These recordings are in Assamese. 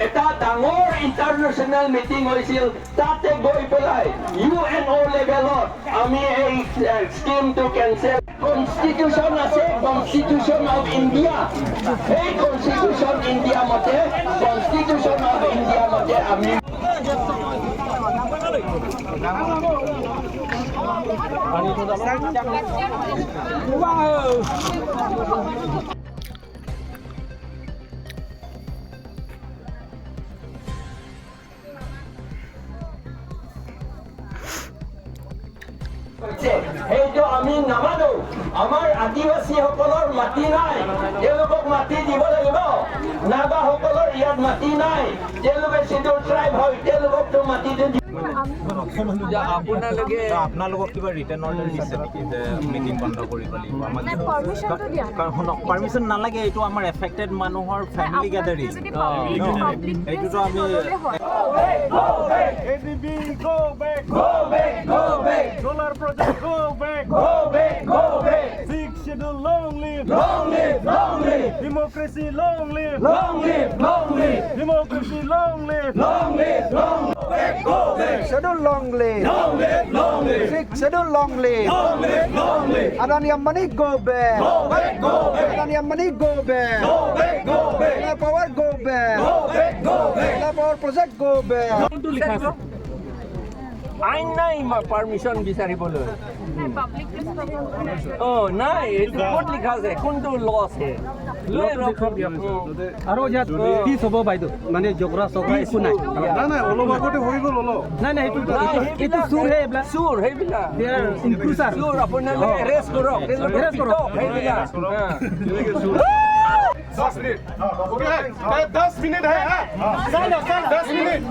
এটা ডাঙৰ ইণ্টাৰনেশ্যনেল মিটিং হৈছিল, তাতে গৈ পেলাই ইউএনঅ' লেভেলত আমি এই স্কিমটো কেনচেল। কনষ্টিটিউশ্যন আছে, কনষ্টিটিউশ্যন অফ ইণ্ডিয়া। সেই কনষ্টিটিউশ্যন ইণ্ডিয়া মতে, কনষ্টিটিউশ্যন অফ ইণ্ডিয়া মতে আমি হৈছে, সেইটো আমি নামানো। আমাৰ আদিবাসীসকলৰ মাটি নাই, তেওঁলোকক মাটি দিব লাগিব। নাগাসকলৰ ইয়াত মাটি নাই, তেওঁলোকে চিডুল ট্ৰাইব হয়, তেওঁলোককতো মাটিটো আপোনালোকে আপোনালোকক কিবা ৰিটাৰ্ণ অৰ্ডাৰ দিছে নেকি যে মিটিং বন্ধ কৰিব লাগিব আমাক? নাই, পাৰ্মিশ্যনটো দিয়া নাই। কাৰণ শুনক, পাৰ্মিশ্যন নালাগে। এইটো আমাৰ এফেক্টেড মানুহৰ ফেমিলি গেডাৰিং। যদি পাব্লিক এইটোতো আমি নল'লে হয়। ADB, go back! Go back, go back! Solar project, go back! Go back, go back! Sixth Schedule, long live! Long live, long live! Democracy, long live! Long live, long live! Democracy, long live! Long live, long back, go back! Schedule long live. Long live, long live! Sixth Schedule long live. Long live, long live! Adani Ambani, go back. Go back, go back! Adani Ambani, go back. Go back, go back! Solar power, go back. Go back, go back! Solar power project, go back. আইন নাই পাৰ্মিশ্যন বিচাৰিবলৈ। Public place. অ' নাই, এইটো ক'ত লিখা আছে? কোনটো ল আছে? লৈ আনক। আৰু ইয়াত পিচ হ'ব বাইদেউ, মানে জগৰা চগৰা একো নাই। নাই, অলপ আগতে হৈ গ'ল অলপ। নাই, সেইটো নাই, এইটো চুৰহে এইবিলাক। চোৰ সেইবিলাক। They are encroacher. চোৰ, আপোনালোকে এৰেষ্ট কৰক তেওঁলোকক। Arrest কৰক। পিটক সেইবিলাক। 10 मिनट, ओके, 10 मिनट है। हाँ, 10 मिनट।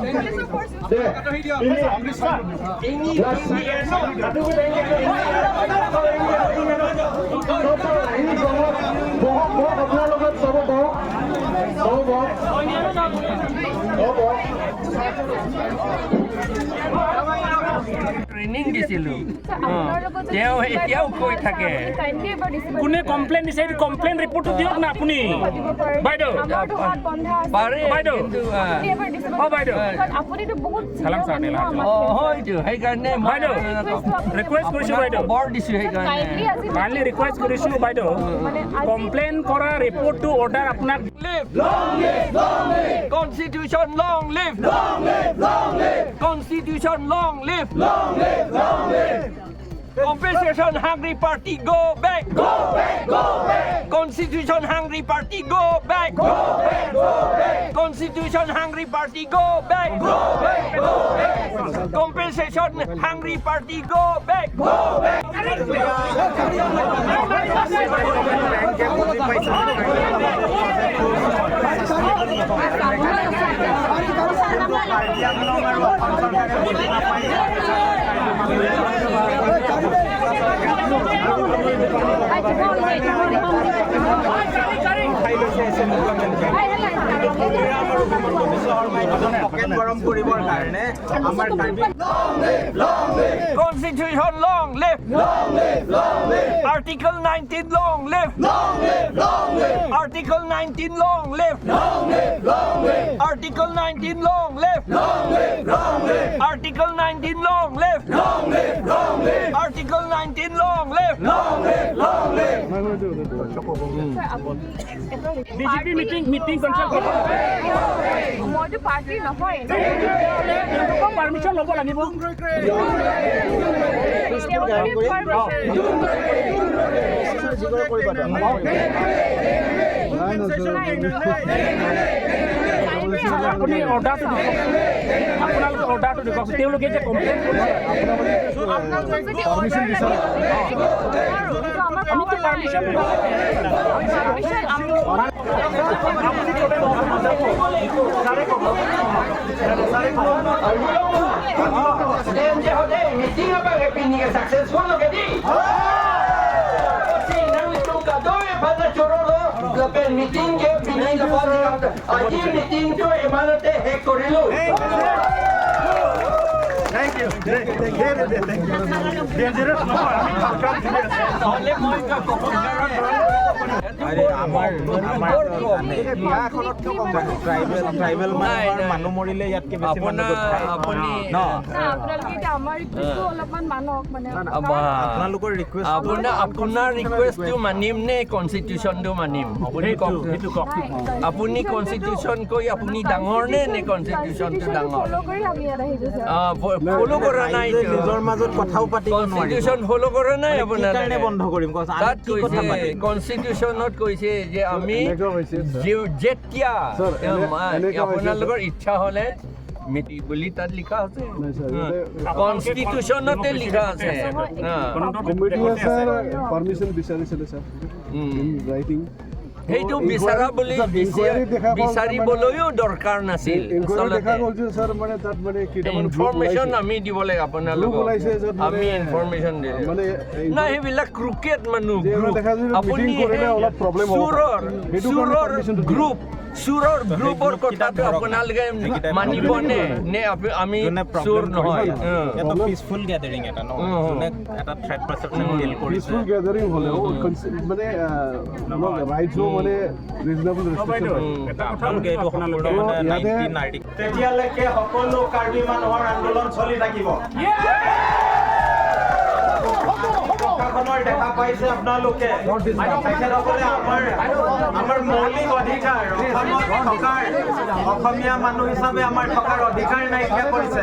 তিনি বহক, বহক, আপোনালোকে চব বহক, চব বহক, চব বহক। ট্ৰেইনিং দিছিলোঁ। আপোনাৰ লগত যদি তেওঁ কোনোবাই এতিয়াও কৈ কথা থাকে। আপুনি kindly এবাৰ DC কোনে কমপ্লেইন দিছে, এইটো কমপ্লেইন ৰিপৰ্টটো দিয়ক না আপুনি। পাতিব পাৰে। বাইদেউ। আমাৰতো হাত বন্ধা আছে। পাৰে। বাইদেউ। কিন্তু আপুনি এবাৰ DC অ, বাইদেউ। কাৰণ আপুনিতো বহুত সালাম senior sir, মানুহ নিলাম। আমাতকে। অ' হয়তো, সেইকাৰণে মই বাইদেউ, ৰিকুৱেষ্ট কৰিছোঁ বাইদেউ। খবৰ দিছোঁ সেইকাৰণে। Kindly আজি কাইণ্ডলি ৰিকুৱেষ্ট কৰিছোঁ বাইদেউ, মানে আজি কমপ্লেইন কৰা ৰিপৰ্টটো অৰ্ডাৰ আপোনাক Live! Long live! Long live! Constitution long live! Long live, long live! Constitution long live! Long live, long live! Compensation hungry party, go back! Go back, go back! Constitution hungry party, go back! Go back, go back! Constitution hungry party, go back! Go back, go back! Compensation hungry party, go back! Go back! Pocket গৰম কৰিবৰ কাৰণে আমাৰ Karbi Constitution long live! Long live, long live! Article 19 long live! Long live, long live! Article 19 long live! Long live, long live! Article 19 long live! Long live, long live! Article 19 long live! Long live, long live! Article 19 long live! Long live, long live! আপুনি এবাৰ BJP meeting cancel কৰিব। মইতো পাৰ্টি নহয়। তেওঁলোকৰ পাৰ্মিশ্যন ল'ব লাগিব। তেওঁলোকে permission কৰিবা। আপুনি অৰ্ডাৰটো দিয়ক, আপোনালোকে অৰ্ডাৰটো দিয়ক, তেওঁলোকে যে কমপ্লেইন কৰিছে। আপোনালোকক যদি অৰ্ডাৰ লাগে, সেইটো আমাৰ আমিতো power নাই। পাৰ্মিশ্যন Permission আমি আপুনি ক'লে তেন্তে সদায় মিটিং এবাৰ পিনি successful lagi. Meeting আজি মিটিংটো ইমানতে শেষ কৰিলো। ডেঞ্জাৰাছ নহয়, আমি ভাল কাম কৰি আছোঁ। নহ'লে মই ক'ব। আমাৰ ট্ৰাইবেল মানুহৰ মানুহ মৰিলে ইয়াতকে বেছি মানুহ আপোনাৰ গোট খায়। আপুনি ন আপোনালোকে এতিয়া আমাৰ ৰিকুৱেষ্টটো অলপমান মানক মানে। আপোনালোকৰ ৰিকুৱেষ্ট আপোনাৰ ৰিকুৱেষ্টটো মানিম নে কনষ্টিটিউশ্যনটো মানিম, আপুনি কওক। সেইটো কওক। আপুনি কনষ্টিটিউশ্যন কৈ আপুনি ডাঙৰ নে কনষ্টিটিউশ্যনটো ডাঙৰ? ফ'ল' কৰি আমি ইয়াত আহিছোঁ ছাৰ। ফ'ল' কৰা নাই। ৰাইজে নিজৰ মাজত কথাও পাতিব নোৱাৰিব। কনষ্টিটিউশ্যন ফ'ল' কৰা নাই। কি আপোনাৰ কাৰণে বন্ধ কৰিম কোৱাচোন? আমি তাত কি কথা কৈছে, পাতিম? কনষ্টিটিউশ্যনত কৈছে যে আমি এনেকুৱা হৈছে, ছাৰ। যেতিয়া ছাৰ, এনেকুৱা হৈছে, আপোনালোকৰ ইচ্ছা হ'লে মিটিং বুলি তাত লিখা আছে। নাই, ছাৰ, ইয়াতে- কনষ্টিটিউশ্যনতে লিখা আছে। কমিটিয়ে ছাৰ পাৰ্মিশ্যন বিচাৰিছিলে ছাৰ, ইন ৰাইটিং। সেইটো বিচাৰা বুলি বিচাৰিবলৈও দৰকাৰ নাছিল। ইনকুৱাৰী দেখা আচলতে গ'ল যে ছাৰ, মানে তাত মানে কেইটামান গ্ৰুপ ইনফৰমেশ্যন ওলাইছে। আমি দিব লাগে আপোনালোকক। গ্ৰুপ ওলাইছে য'ত মানে- আমি ইনফৰমেশ্যন দিলে মানে নাই, সেইবিলাক ক্ৰুকেড মানুহ যে গ্ৰুপ। দেখা যায় যে আপুনি meeting কৰিলে সেই অলপ problem হ'ব পাৰে। চোৰৰ সেইটো কাৰণে চোৰৰ permission টো দিয়ে। গ্ৰুপ, চোৰৰ গ্ৰুপৰ গ্ৰুপ কেইটা কথাটো ধৰক না। আপোনালোকে সেইকেইটাই মানিবনে নে আমি যোনে চোৰ প্ৰব্লেম নহয়? কৰিছে, এটা পিচফুল গেডাৰিং এটা ন, যোনে এটা থ্ৰেট পাৰচেপশ্যন ফিল কৰিছে। পিচফুল গেডাৰিং হ'লেও মানে ৰাইটছো মানে ৰিজনেবল ৰেষ্ট্ৰিকশ্যন। এটা কথা আপোনালোকে এইটো সম্পূৰ্ণ মানে ইয়াতে- 19 আৰ্টিকল তেতিয়ালৈকে সকলো কাৰ্বি মানুহৰ আন্দোলন চলি থাকিব। প্ৰশাসনৰ দেখা পাইছে আপোনালোকে, তেখেতসকলে আমাৰ মৌলিক অধিকাৰ, অসমত থকাৰ, অসমীয়া মানুহ হিচাপে আমাৰ থকাৰ অধিকাৰ নাইকিয়া কৰিছে।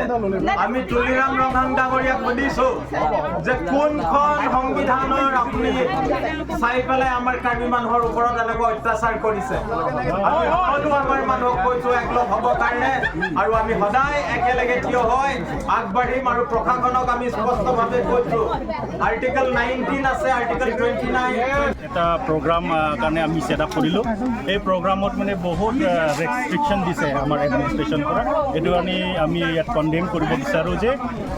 আমি তুলিৰাম ৰংহাং ডাঙৰীয়াক সুধিছো যে কোনখন সংবিধানৰ আপুনি চাই পেলাই আমাৰ কাৰ্বি মানুহৰ ওপৰত এনেকুৱা অত্যাচাৰ কৰিছে? আমি সকলো আমাৰ মানুহক কৈছো একলগ হ'বৰ কাৰণে আৰু আমি সদায় একেলগে থিয় হৈ আগবাঢ়িম। আৰু প্ৰশাসনক আমি স্পষ্টভাৱে কৈছো, আৰ্টিকল 19 আছে, আৰ্টিকল 29। এটা প্ৰগ্ৰাম কাৰণে আমি ছেট আপ কৰিলোঁ। এই প্ৰগ্ৰামত মানে বহুত ৰেষ্ট্ৰিকশ্যন দিছে আমাৰ এডমিনিষ্ট্ৰেশ্যন পৰা। এইটো কাৰণে আমি ইয়াত কণ্ডেম কৰিব বিচাৰোঁ যে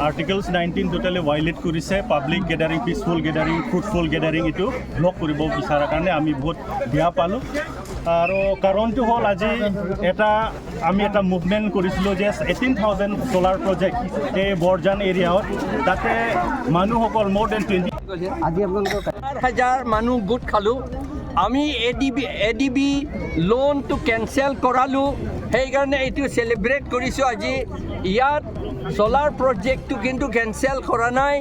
আৰ্টিকলছ 19 টোটেলি ভাইলেট কৰিছে। Public gathering, peaceful gathering, fruitful gathering, এইটো ব্লক কৰিব বিচৰাৰ কাৰণে আমি বহুত বেয়া পালোঁ। আৰু কাৰণটো হ'ল, আজি এটা আমি এটা মুভমেণ্ট কৰিছিলোঁ যে 18,000 চ'লাৰ প্ৰজেক্ট এই বৰজান এৰিয়াত, তাতে মানুহসকল মোৰ then 20 আজি আপোনালোকৰ 4 হাজাৰ মানুহ গোট খালোঁ। আমি এ ডি বি লোনটো কেঞ্চেল কৰালোঁ, সেইকাৰণে এইটো চেলিব্ৰেট কৰিছোঁ আজি ইয়াত। চ'লাৰ প্ৰজেক্টটো কিন্তু কেঞ্চেল কৰা নাই।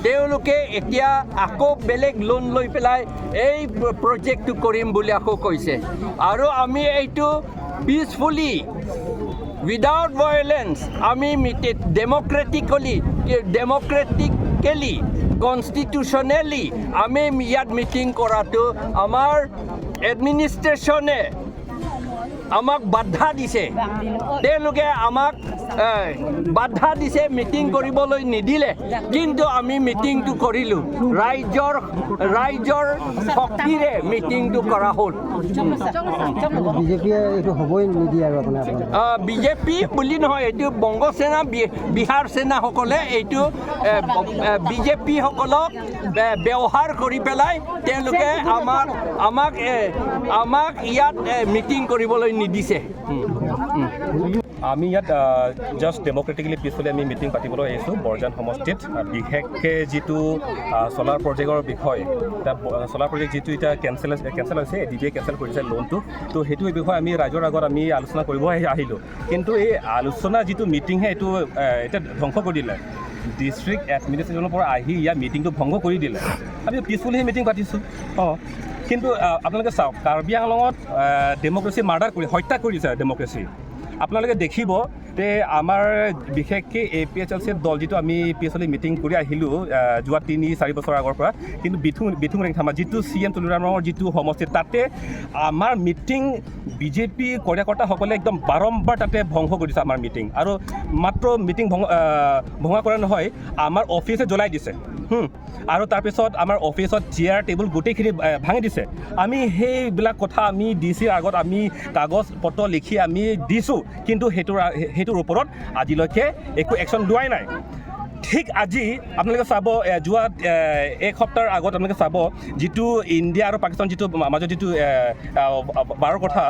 তেওঁলোকে এতিয়া আকৌ বেলেগ লোন লৈ পেলাই এই প্ৰজেক্টটো কৰিম বুলি আকৌ কৈছে। আৰু আমি এইটো পিচফুলি, উইদাউট ভায়লেঞ্চ, আমি ডেম'ক্ৰেটিকেলি, কনষ্টিটিউশ্যনেলি আমি ইয়াত মিটিং কৰাটো আমাৰ এডমিনিষ্ট্ৰেশ্যনে আমাক বাধা দিছে। তেওঁলোকে আমাক বাধা দিছে, মিটিং কৰিবলৈ নিদিলে। কিন্তু আমি মিটিংটো কৰিলোঁ। ৰাইজৰ শক্তিৰে মিটিংটো কৰা হ'ল। বিজেপিয়ে এইটো হ'বই নিদিয়ে আৰু আপোনাৰ বিজেপি বুলি নহয়, এইটো বংগ সেনা, বিহাৰ সেনাসকলে এইটো বিজেপিসকলক ব্যৱহাৰ কৰি পেলাই তেওঁলোকে আমাক ইয়াত মিটিং কৰিবলৈ নিদিছে। আমি ইয়াত জাষ্ট ডেম'ক্ৰেটিকেলি, পিচফুলি আমি মিটিং পাতিবলৈ আহিছোঁ বৰজান সমষ্টিত। বিশেষকৈ যিটো চ'লাৰ প্ৰজেক্টৰ বিষয়, এতিয়া চ'লাৰ প্ৰজেক্ট যিটো এতিয়া কেঞ্চেল হৈছে, এ ডি বিয়ে কেঞ্চেল কৰিছে লোনটো, তো সেইটো বিষয়ে আমি ৰাইজৰ আগত আমি আলোচনা কৰিব আহিলোঁ। কিন্তু এই আলোচনা যিটো মিটিংহে, এইটো এতিয়া ধ্বংস কৰি দিলে। ডিষ্ট্ৰিক্ট এডমিনিষ্ট্ৰেশ্যনৰ পৰা আহি ইয়াৰ মিটিংটো ভংগ কৰি দিলে। আমি পিচফুলি মিটিং পাতিছোঁ। কিন্তু আপোনালোকে চাওক, কাৰ্বি আংলঙত ডেম'ক্ৰেচি মাৰ্ডাৰ কৰি হত্যা কৰিছে ডেম'ক্ৰেচি। আপোনালোকে দেখিব যে আমাৰ বিশেষকৈ A P H L C দল যিটো আমি পিচফুলি মিটিং কৰি আহিলোঁ যোৱা 3-4 বছৰ আগৰ পৰা, কিন্তু বিথুং ৰেংথামা যিটো চি এম তুলিৰামৰ যিটো সমষ্টি, তাতে আমাৰ মিটিং বিজেপি কাৰ্যকৰ্তাসকলে একদম বাৰম্বাৰ তাতে ভংগ কৰিছে আমাৰ মিটিং। আৰু মাত্ৰ মিটিং ভঙা কৰা নহয়, আমাৰ অফিচে জ্বলাই দিছে। আৰু তাৰপিছত আমাৰ অফিচত চেয়াৰ টেবুল গোটেইখিনি ভাঙি দিছে। আমি সেইবিলাক কথা আমি ডি চিৰ আগত আমি কাগজ পত্ৰ লিখি আমি দিছোঁ, কিন্তু সেইটোৰ ওপৰত আজিলৈকে একো একশ্যন লোৱাই নাই। ঠিক আজি আপোনালোকে চাব, যোৱা এক সপ্তাহৰ আগত আপোনালোকে চাব, যিটো ইণ্ডিয়া আৰু পাকিস্তান যিটো মাজত যিটো বাৰৰ কথা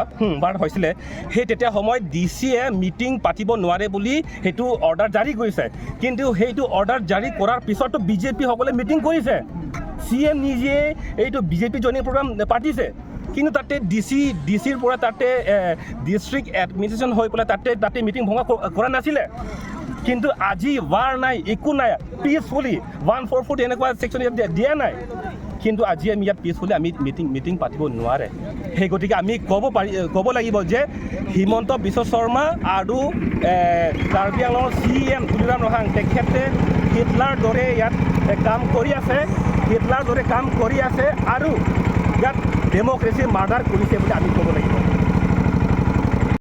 বাৰ হৈছিলে, সেই তেতিয়া সময়ত ডি চিয়ে মিটিং পাতিব নোৱাৰে বুলি সেইটো অৰ্ডাৰ জাৰি কৰিছে। কিন্তু সেইটো অৰ্ডাৰ জাৰি কৰাৰ পিছতো বিজেপিসকলে মিটিং কৰিছে। চি এম নিজে এইটো বিজেপি জইনিং প্ৰগ্ৰাম পাতিছে। কিন্তু তাতে ডি চিৰ পৰা তাতে ডিষ্ট্ৰিক্ট এডমিনিষ্ট্ৰেশ্যন হৈ পেলাই তাতে মিটিং ভঙা কৰা নাছিলে। কিন্তু আজি ৱাৰ নাই, একো নাই, পিচফুলি 144 এনেকুৱা ছেকশ্যন ইয়াত দিয়া নাই। কিন্তু আজি আমি ইয়াত পিচফুলি আমি মিটিং পাতিব নোৱাৰে। সেই গতিকে আমি ক'ব লাগিব যে হিমন্ত বিশ্ব শৰ্মা আৰু কাৰ্বি আংলঙৰ চি এম তুলিৰাম ৰংহাং, তেখেতে হিটলাৰ দৰে ইয়াত কাম কৰি আছে, হিটলাৰ দৰে কাম কৰি আছে আৰু ইয়াত ডেম'ক্ৰেচি মাৰ্ডাৰ কৰিছে বুলি আমি ক'ব লাগিব।